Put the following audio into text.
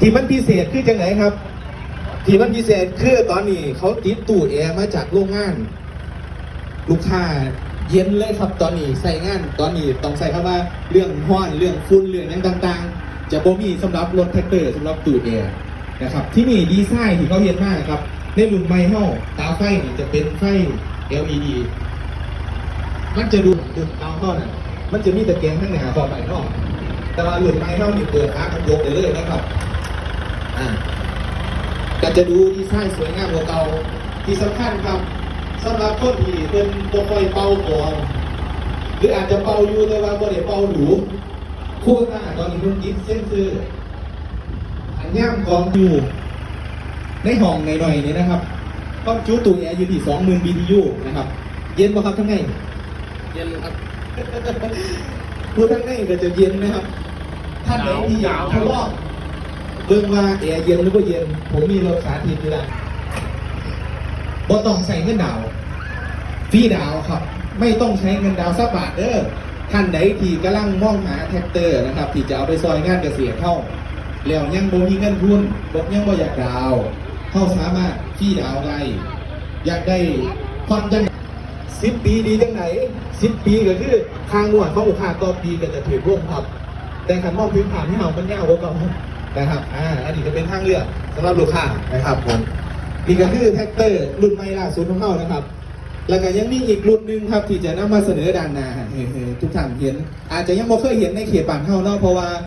ທີ່ມັນພິເສດຄືຈັ່ງໃດຄັບ? ທີ່ມັນພິເສດຄືຕອນນີ້ເຂົາຕິດຕູ້ແອມາຈາກໂຮງງານ ລູກຄ້າເຢັນເລີຍຄັບ. ຕອນນີ້ໃຊ້ງານ ຕອນນີ້ຕ້ອງໃຊ້ຄຳວ່າເລື່ອງຮ້ອນ ເລື່ອງຝຸ່ນ ເລື່ອງຫຍັງຕ່າງໆ ຈະບໍ່ມີສຳລັບລົດແທັກເຕີ ສຳລັບຕູ້ແອນະຄັບ. ທີ່ນີ້ດີໄຊທີ່ເຂົາເຮັດມານະຄັບ ໃນລຸ້ນໃໝ່ເຮົາ ຕາໄຟນີ້ຈະເປັນໄຟ ແອລອີດີ ມັນຈະດູດ ລຸ້ນເກົ່າເຮົານັ້ນ ມັນຈະມີຕະແກງທາງໜ້າພ້ອມໄວ້ເນາະ ແຕ່ວ່າລຸ້ນໃໝ່ເຮົານີ້ເປີດຝາກະຈົກໄດ້ເລີຍນະຄັບ. ອ່າ ກະຈະດູດີໄຊສວຍງາມກວ່າເກົ່າ. ທີ່ສຳຄັນຄັບ ສຳລັບຄົນທີ່ເພິ່ນບໍ່ຄ່ອຍເປົ່າກອງ ຫຼືອາດຈະເປົ່າຢູ່ແຕ່ວ່າບໍ່ໄດ້ເປົ່າດູ ຄູຕາຕອນນີ້ເພິ່ນຕິດເຊັນເຊີ ອັນຍາມກອງຢູ່ໃນຫ້ອງໜ້ອຍໆນີ້ນະຄັບ ຄວາມຈຸຕູ້ແອຢູ່ທີ່ສອງໝື່ນບີທີຢູນະຄັບ. ເຢັນບໍ່ຄັບທາງໃນ? ເຢັນຢູ່ຄັບ. ຜູ້ທາງໃນກະຈະເຢັນນະຄັບ. ທ່ານໃດທີ່ຢາກທົດລອງເບິ່ງວ່າແອເຢັນຫຼືບໍ່ເຢັນ ຜົມມີລົດສາທິດຢູ່ລະ. ບໍ່ຕ້ອງໃຊ້ເງິນດາວ ຟຣີດາວຄັບ ໄມ່ຕ້ອງໃຊ້ເງິນດາວສັກບາດເດີ. ທ່ານໃດທີ່ກຳລັງມອງຫາແທັກເຕີນະຄັບ ທີ່ຈະເອົາໄປຊ່ອຍງານກະເສດເຮົາ ແລ້ວຍັງບໍ່ມີເງິນທຶນ ບໍ່ ຍັງບໍ່ຢາກດາວ ເຮົາສາມາດຟຣີດາວໄດ້. ຢາກໄດ້ຜ່ອນຈັ່ງ ສິບປີດີຈັ່ງໃດ? ສິບປີກະຄືຄ່າງວດຂອງລູກຄ້າຕໍ່ປີກະຈະຖືກລົງຄັບ ແຕ່ຄັນມອງເຖິງຂ້າມຍາວມັນຍາວກວ່າເກົ່ານະຄັບ. ອ່າ ອັນນີ້ກະເປັນທາງເລືອກສຳລັບລູກຄ້ານະຄັບ. ນີ້ກະຄືແທັກເຕີລຸ້ນໃໝ່ລ່າສຸດຂອງເຮົານະຄັບ. ແລ້ວກະຍັງມີອີກລຸ້ນໜຶ່ງຄັບ ທີ່ຈະນຳມາສະເໜີດ້ານໜ້າໃຫ້ ໃຫ້ ໃຫ້ທຸກທ່ານເຫັນ ອາດຈະຍັງບໍ່ເຄີຍເຫັນໃນເຂດບ້ານເຮົາເນາະ ເພາະວ່າ